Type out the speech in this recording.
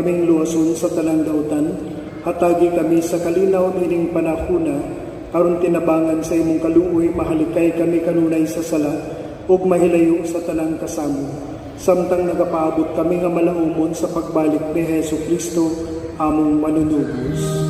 kaming luwason sa tanang dautan, hatagi kami sa kalinaw niining panahuna, aron tinabangan sa imong kaluoy mahalikay kami kanunay sa sala ug mahilayo sa tanang kasamong, samtang nagapaabot kami nga malaumon sa pagbalik ni Hesu Kristo, among Manunubos.